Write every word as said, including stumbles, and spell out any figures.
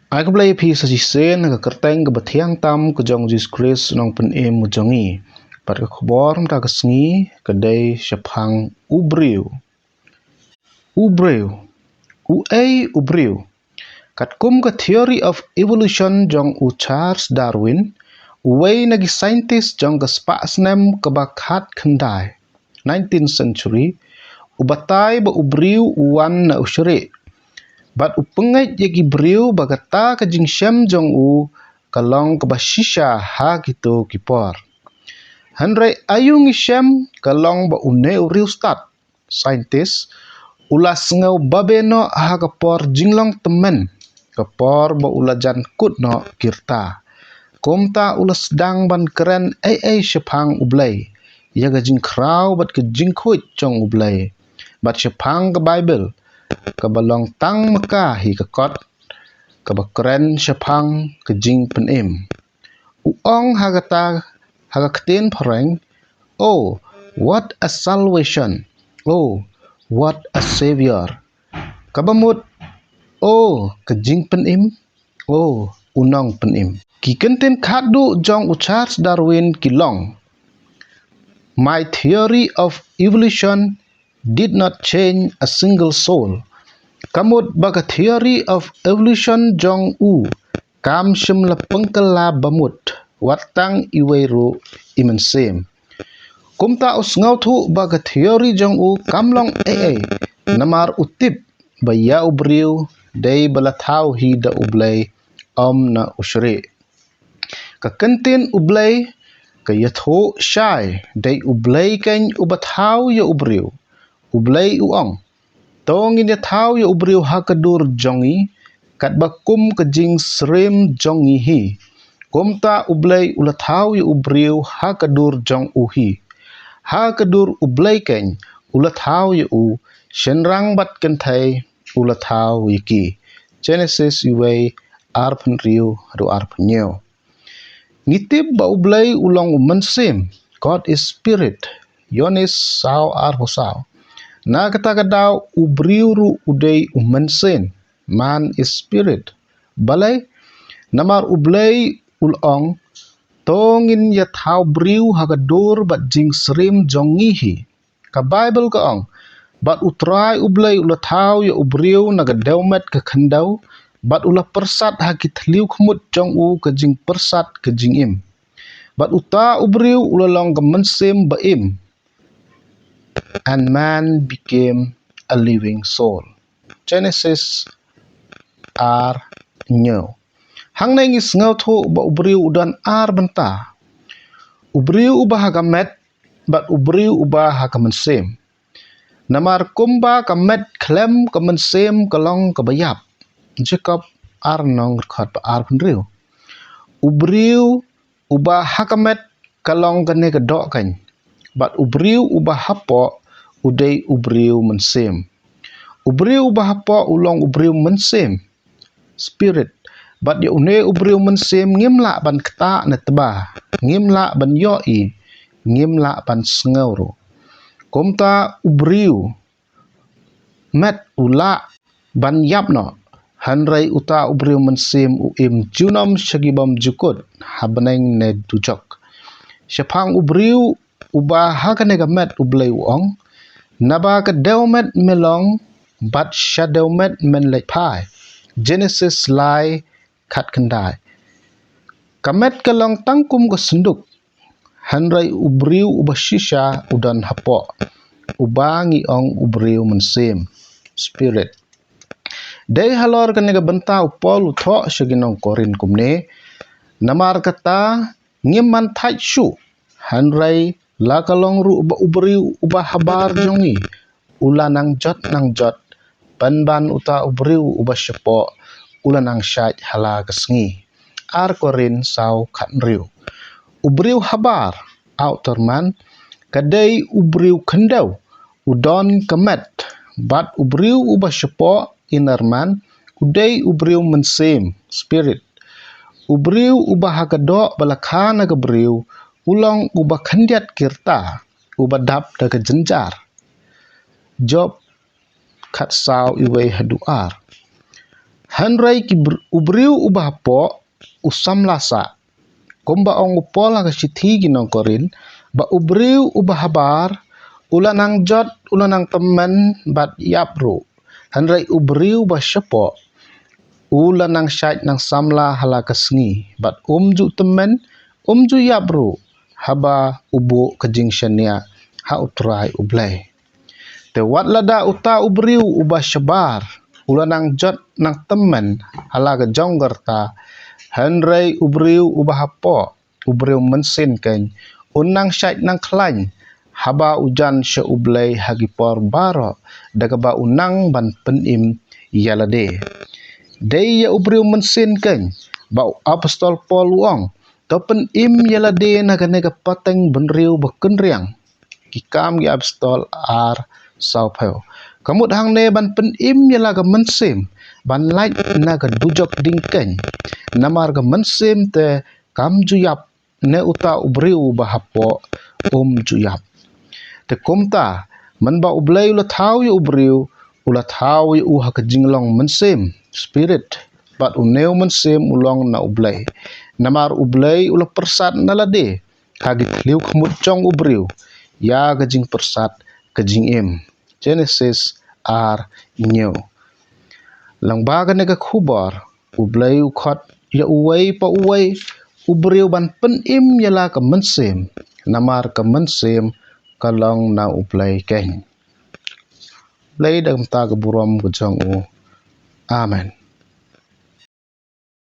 Ai khublei phi sa shisien ha ka kyrteng kaba thiang tam ka jong Jisu Khrist u nongpynim u jong ngi. Bad ka khubor mynta ka sngi ka dei shaphang u briew. U briew. U ei u briew. Katkum ka theory of evolution jong u Charles Darwin, uwei na ki scientist jong ka spah snem kaba khatkhyndai, nineteenth century, u batai ba u briew u wan na u shrieh. Bad u pynngeit ïa ki briew ba kata ka jingshem jong u ka long kaba shisha ha kito ki por. Hynrei aïu ngi shem ka long ba une u riewstad scientist u la sngew babe noh ha ka por jinglong tymmen, ka por ba u la jan kut noh ki rta. Kumta u la sdang ban kren ei ei shaphang u Blei, ïa ka jingkhraw bad ka jingkhuid jong u Blei, bad shaphang ka Baibl, kaba long tang ma ka hi ka kot kaba kren shaphang ka jingpynim. U ong ha kata, ha ka ktien phareng, "Oh, what a salvation! Oh, what a savior!" Kaba mut, "Oh, ka jingpynim! Oh, u nongpynim!" Ki kyntien khatduh jong u Charles Darwin ki long, "My theory of evolution did not change a single soul." Ka mut ba ka theory of evolution jong u kam shym la pynkylla bamut wat tang iwei ruh i mynsiem. Kumta u sngewthuh ba ka theory jong u kam long ei ei, namar u tip ba ïa u briew dei ba la thaw hi da u Blei, ym na u shrieh. Ka kyntien u Blei ka ïathuh shai, dei u Blei keiñ uba thaw ïa u briew. U Blei u ong, "To ngin ïa thaw ïa u briew ha ka dur jong ngi, katba kum ka jingsyriem jong ngi hi." Kumta u Blei u la thaw ïa u briew ha ka dur jong u hi. Ha ka dur u Blei keiñ u la thaw ïa u, shynrang bad kynthei u la thaw ïa ki. Genesis uwei, arphew hynriew haduh arphew hynñiew. Ngi tip ba u Blei u long u mynsiem. God is spirit. Ïoannis saw arphew saw. Na kata ka daw u briew ruh u dei u mynsiem. Man is spirit. Balei? Namar u Blei u la ong, "To ngin ïa thaw briew ha ka dur bad jingsyriem jong ngi hi." Ka Baibl ka ong, "Bad u Trai u Blei u la thaw ïa u briew na ka dewmet ka khyndew, bad u la pyrsad ha ki thliew khmut jong u ka jingpyrsad ka jingim. Bad uta u briew u la long ka mynsiem ba im." And man became a living soul. Genesis ar hynñiew. Hangne ngi sngewthuh ba u briew u don ar bynta. U briew uba ha ka met, bad u briew uba ha ka mynsiem. Namar kumba ka met khlem ka mynsiem ka long kaba ïap. Jakob ar, nong dkhot ba arphew hynriew. U briew uba ha ka met ka long kane ka doh keiñ. Bad u briew uba hapoh u dei u briew mynsiem. U briew uba hapoh u long u briew mynsiem, spirit. Bad ïa une u briew mynsiem ngim lah ban ktah ne tba, ngim lah ban ïohi, ngim lah ban sngew ruh. Kumta u briew met u lah ban ïap noh, hynrei uta u briew mynsiem u im junom sha ki bymjukut ha bneng ne dujok. Shaphang u briew uba ha kane ka met u Blei u ong, "Naba ka dewmet me long, bad sha dewmet men leit phai." Genesis lai, khatkhyndai. Ka met ka long tang kum ka synduk, hynrei u briew uba shisha u don hapoh, uba ngi ong u briew mynsiem, spirit. Dei halor kane ka bynta u Paul u thoh sha ki nong Korinth kumne, "Namar kata ngim man thait shuh, hynrei la ka long ruh ba u briew uba habar jong ngi u la nang jot nang jot, pynban uta u briew uba shapoh u la nang shait ha la ka sngi." Ar Korinth saw, khathynriew. U briew habar, outer man, ka dei u briew khyndew, u don ka met, bad u briew uba shapoh, inner man, u dei u briew mynsiem, spirit. U briew uba ha ka doh ba la kha na ka briew u long uba khyndiat ki rta, uba dap da ka jynjar. Job khatsaw, iwei haduh ar. Hynrei ki br- u briew uba hapoh u samla sah. Kumba ong u Paul ha ka shithi ki nong Korinth, ba u briew uba habar u la nang jot, u la nang tymmen bad ïap ruh. Hynrei u briew ba shapoh u la nang shait nang samla ha la ka sngi, bad um ju tymmen, um ju ïap ruh, haba u buh ka jingshaniah ha U Trai U Blei. Te wat lada uta u briew uba shabar u la nang jot nang tymmen ha la ka jong ka rta, hynrei u briew uba hapoh, u briew mynsiem keiñ, un nang shait nang khlaiñ haba u jan sha U Blei ha ki por baroh, da kaba u nang ban pynim ïa lade. Dei ïa u briew mynsiem keiñ ba u apostol Paul u ong, to pynim ïa lade na kane ka pateng bynriew ba kynriang. Ki Kam ki Apostol ar, sawphew. Ka mut hangne ban pynim ïa la ka mynsiem ban lait na ka dujok ding keiñ. Namar ka mynsiem te kam ju ïap, ne uta u briew uba hapoh um ju ïap. Te kumta, mynba U Blei u la thaw ïa u briew, u la thaw ïa u ha ka jinglong mynsiem, spirit, bad une u mynsiem u long na U Blei. Namar U Blei u la pyrsad na lade ha ki thliew khmut jong u briew ïa ka jingpyrsad ka jingim. Genesis ar, hynñiew. Lyngba kane ka khubor, U Blei u khot ïa uwei pa uwei u briew ban pynim ïa la ka mynsiem, namar ka mynsiem ka long na U Blei keiñ. Blei da kumta ka burom ka jong u. Amen.